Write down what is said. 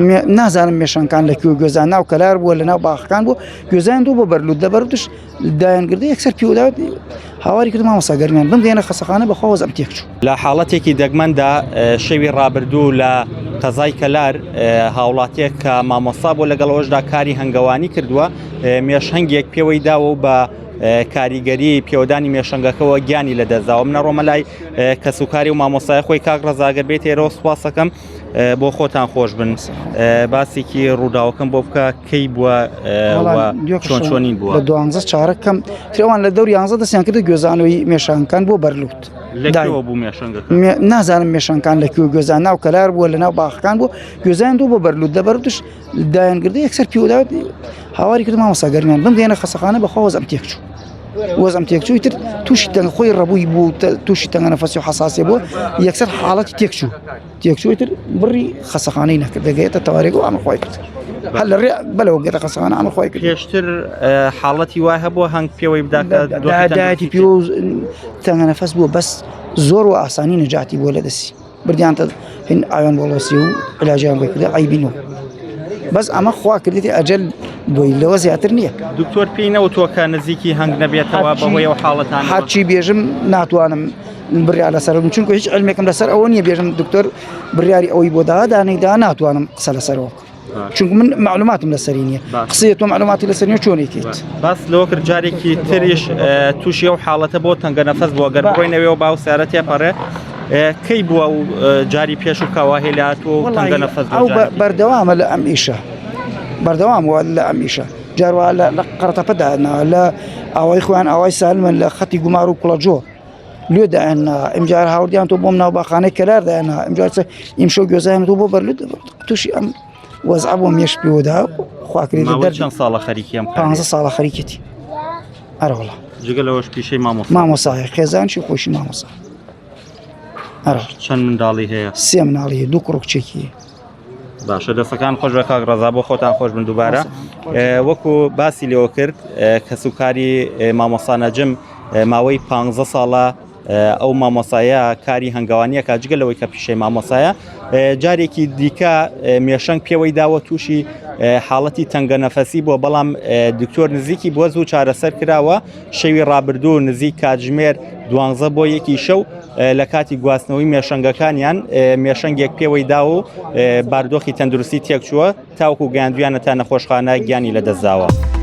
نازانم مێشەنکان لە کوێ گوێزان ناو کەلار بووە لە ناو باخەکان بوو گوێزان دوو بۆ بەرلوت لە بەرلوتش دایان گردە یەکسەر پێوەدا هاواری کرد مامۆستا گەرمیان بمگەیەنە خەسەخانە بەخوا وەزعم تێکچوو. لە حاڵەتێکی دەگمەندا شەوی ڕابردوو لە قەزای کەلار هاوڵاتیەک کە مامۆستا بووە لەگەڵ ئەوەشدا کاری هەنگەوانی کردووە مێشهەنگێک پێوەی داوە و بە کاریگەری پێوەدانی مێشەنگەکەوە گیانی لەدەستداوە منە ڕۆمە لای کەسوکاری و مامۆستای خۆی کاک ڕەزاگەر بێت ئێرەوە سوپاسەکەم بۆ خۆتان خۆش بن باسێکی ڕووداوەکەم بۆ بکە کەی بووە چۆن چۆنی بووە لە دوانزە چارە کەم ترەوان لە دەور یانزە دەستیان کردە گوێزانەوەی مێشانکان بۆ بەرلوت بوو نازانم مێشانکان لە کوێ گوێزان ناو کەلار بووە لە ناو باخەکان بوو گوێزان دوو بۆ بەرلوت لە بەرلوتش دایان گردە یەکسەر پێوەدا هاواری کرد مامۆستا گەرمیان بمگەیەنە خەسەخانە بەخوا وەزعم تێکچوو وەزعم تێکچوو تر تووشی تەنگ خۆی ڕەبووی بوو تووشی تەنگە نەفەسی و حەساسی بوو یەکسەر حاڵەتی تێکچوو تێکچووی تر بڕی خەسەخانەی نەکرد دەگەیتە تەوارێک و ئەمە خۆی کرد هەر لە ڕێ بەلەوە گەێتە خەسەخانە ئەمە خۆی کرد پێشتر حاڵەتی وای هەبووە هەنگ پێوەی بدات دایەتی پێ و تەنگە نەفەس بووە بەس زۆر و ئاسانی نەجاتی بووە لە دەستی بردیان تە هین ئاویان بۆ ڵۆسی و علاجیان بۆ کردی عیبی نو بەس ئەمە خوا کردێتی ئەجل بۆی لەوە زیاتر نییە. دکتۆر پێی نەوتووە کە نزیکی هەنگ نەبێتەوە بەهۆی ئەو حاڵەتانەوە؟ هەرچی بێژم ناتوانم بڕیار لەسەر بم چونکە هیچ علمێکم لەسەر ئەوە نییە بێژم دکتۆر بڕیاری ئەوەی بۆ دا دانەیدا ناتوانم قسە لەسەرەوە بکەم. چونکە من معلوماتم لەسەری نییە قسەی تۆ معلوماتی لەسەر نیە چۆنی کەیت باس لەوە کرد جارێکی تریش تووشی ئەو حاڵەتە بۆ تەنگە نەفەس بووە گەر بڕۆینەوێ و باو سارە تێپەڕێ کەی بووە و جاری پێش و کاوە هێلات و تەنگە نەفەس ئەو بەردەوامە لە ئەم ئیشە بەردەوام وە لە ئەم ئیشە جاروا لە قەرەتەپەدا لە ئاوای خۆیان ئاوای سالمن لە خەتی گومار و کوڵەجۆ لێ دایان ئەمجار هاوردیان تۆ بۆم ناو باخانەی کەلار دایان ئەمجار ئیمشەو گوێزایان تۆ بۆ بەرلوت تووشی ئەم وەزع بۆ مێش پێوەدا خواکرێت دەر چەند ساڵە خەریکی ئەم پ ساڵە خەریکێتی ئەرەوەڵا جگە لەوەش پیشەی مامۆستا مامۆسایە خێزانشی خۆشی مامۆسا چەند منداڵی هەیە سێ مناڵی دوو کوڕ کچێکی باشە دەستەکان خۆش بە کاک ڕەزا بۆ خۆتان خۆش بن دووبارە وەکو باسی لێوە کرد کەسوکاری مامۆستا نەجم ماوەی پ ساڵە ئەو مامۆسایە کاری هەنگاوانیەکە جگە لەوەی کە پیشەی مامۆسایە جارێکی دیکە مێشەنگ پێوەی داوە تووشی حاڵەتی تەنگە نەفەسی بووە بەڵام دکتۆر نزیکی بووە زوو چارەسەر کراوە شەوی ڕابردوو نزیک کاتژمێر دوانزە بۆ یەکی شەو لە کاتی گواستنەوەی مێشەنگەکانیان مێشەنگێک پێوەی دا و باردۆخی تەندروستی تێکچووە تاوکو گەیاندویانە تا نەخۆشخانە گیانی لەدەستداوە.